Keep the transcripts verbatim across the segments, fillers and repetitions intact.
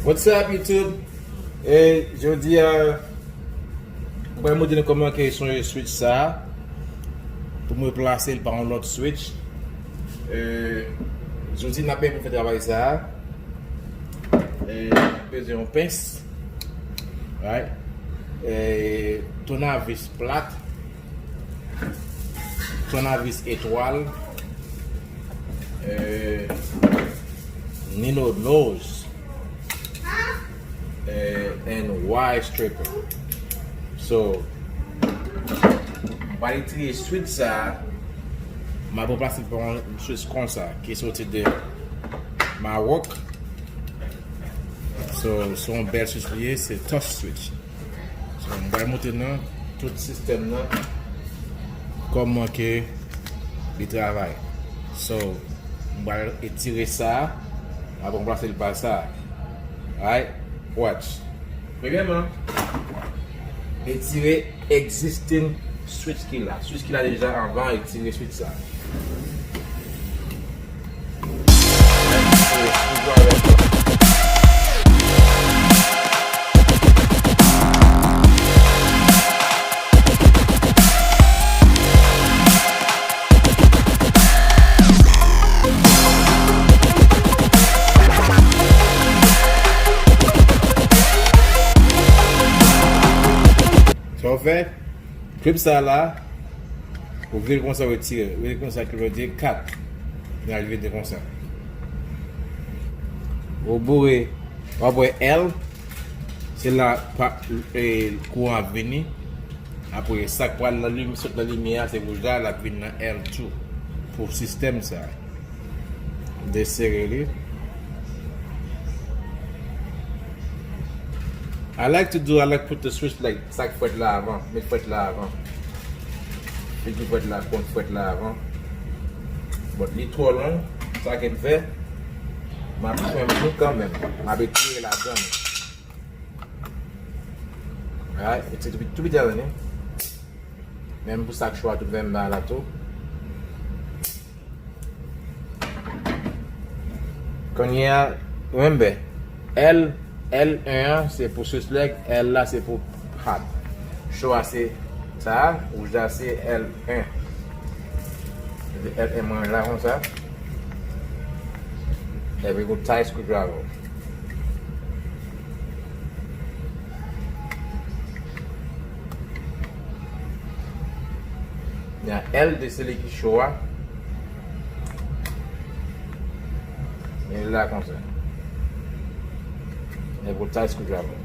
What's up, YouTube? E jodi a, mwen pral montre nou kòman ke chanje switch sa a pou mwen replase l pa yon lòt switch. E jodi n ap gen pou fè travay sa a. E n ap bezwen yon pens, right? E tounavis plat, tounavis etwal, e nino nose, e and wire stripping. So, m pral retire switch sa a, m ap ranplase l pa yon switch konsa, ki soti de Maroc. So, se yon bèl switch li ye, se touch switch. So, m pral montre nou tout sistèm nan, kòman ke li travay. So, m pral etire sa, m ap ranplase l pa sa. Alright? Watch. Premyèman, etire existing switch ki la. Switch ki la deja anvan, etire switch sa. Sa w fè? Klip sa la, ou vire l konsa, ou retire l. Ou vire l konsa, klip la di kat. Li al vide konsa. Ou boure, w ap wè L, se la pa, e, kouran ap vini. Apre, sa k pral nan lim-, sot nan limyè a, se wouj la, l ap vin nan L tou pou sistèm sa. Desere li. I like to do, I like put the switch like sa k frèt la avan, met frèt la avan. Figi frèt la, konn frèt la avan. But li twò long, sa ke m fè, m ap fè m kanmenm. M ap etire ladan. Alright, etire tou piti, tou piti avan, wi. Menm pou sa k cho a tou, menm bagay la tou. Kounye a, remember, L, L en an, se pou switch leg, L la, se pou hot. Cho a, se sa a, wouj la, se L en. L en mwen la, konsa. Epi pou tie screwdriver. Nan L de se li ki cho a. Men la konsa. Men pou tie screwdriver.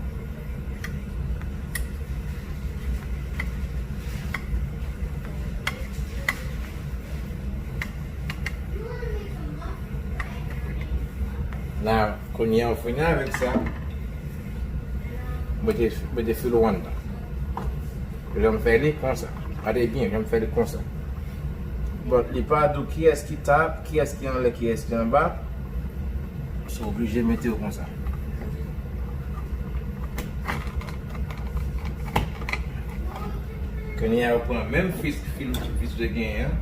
Now, kounye a ou fini avèk sa, mete, mete fil ou anndan. Jan m fè li konsa. Gade byen, jan m fè li konsa. But li pa di w kiyès ki top, kiyès ki anlè, kiyès ki anba. So, oblije mete yo konsa. Kounye a, ou pran menm fil, fil, fil ou te genyen an.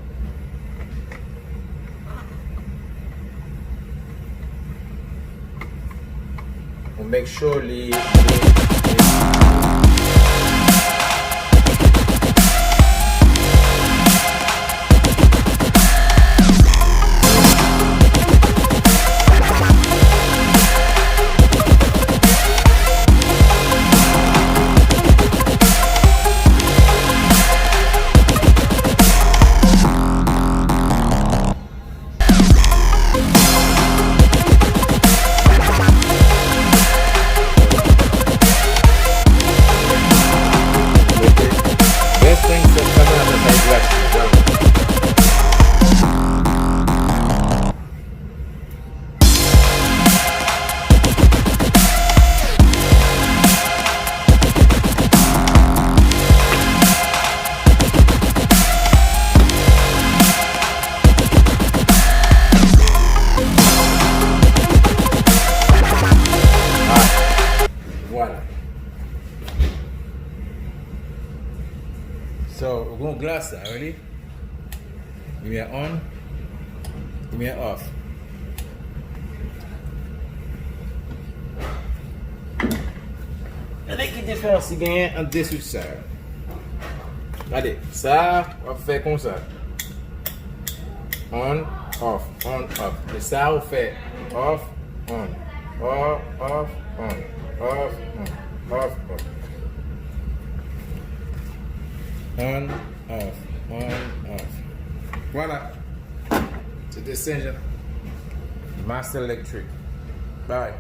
Ou make sure li, li, li Best thing, se kamera sa, sa e glas yo, vwala. Vwala. So, ou gen glas la, ready? Limyè on, limyè off. Gade ki diferans ki genyen ant de switch sa yo. Gade, sa a, w ap fè konsa. On, off, on, off. E sa a, ou fè off, on. Off, off, on. Off, on. Off, on. On, off, on, off. Vwala. Se te Saint Jean. Master Electric. Bye.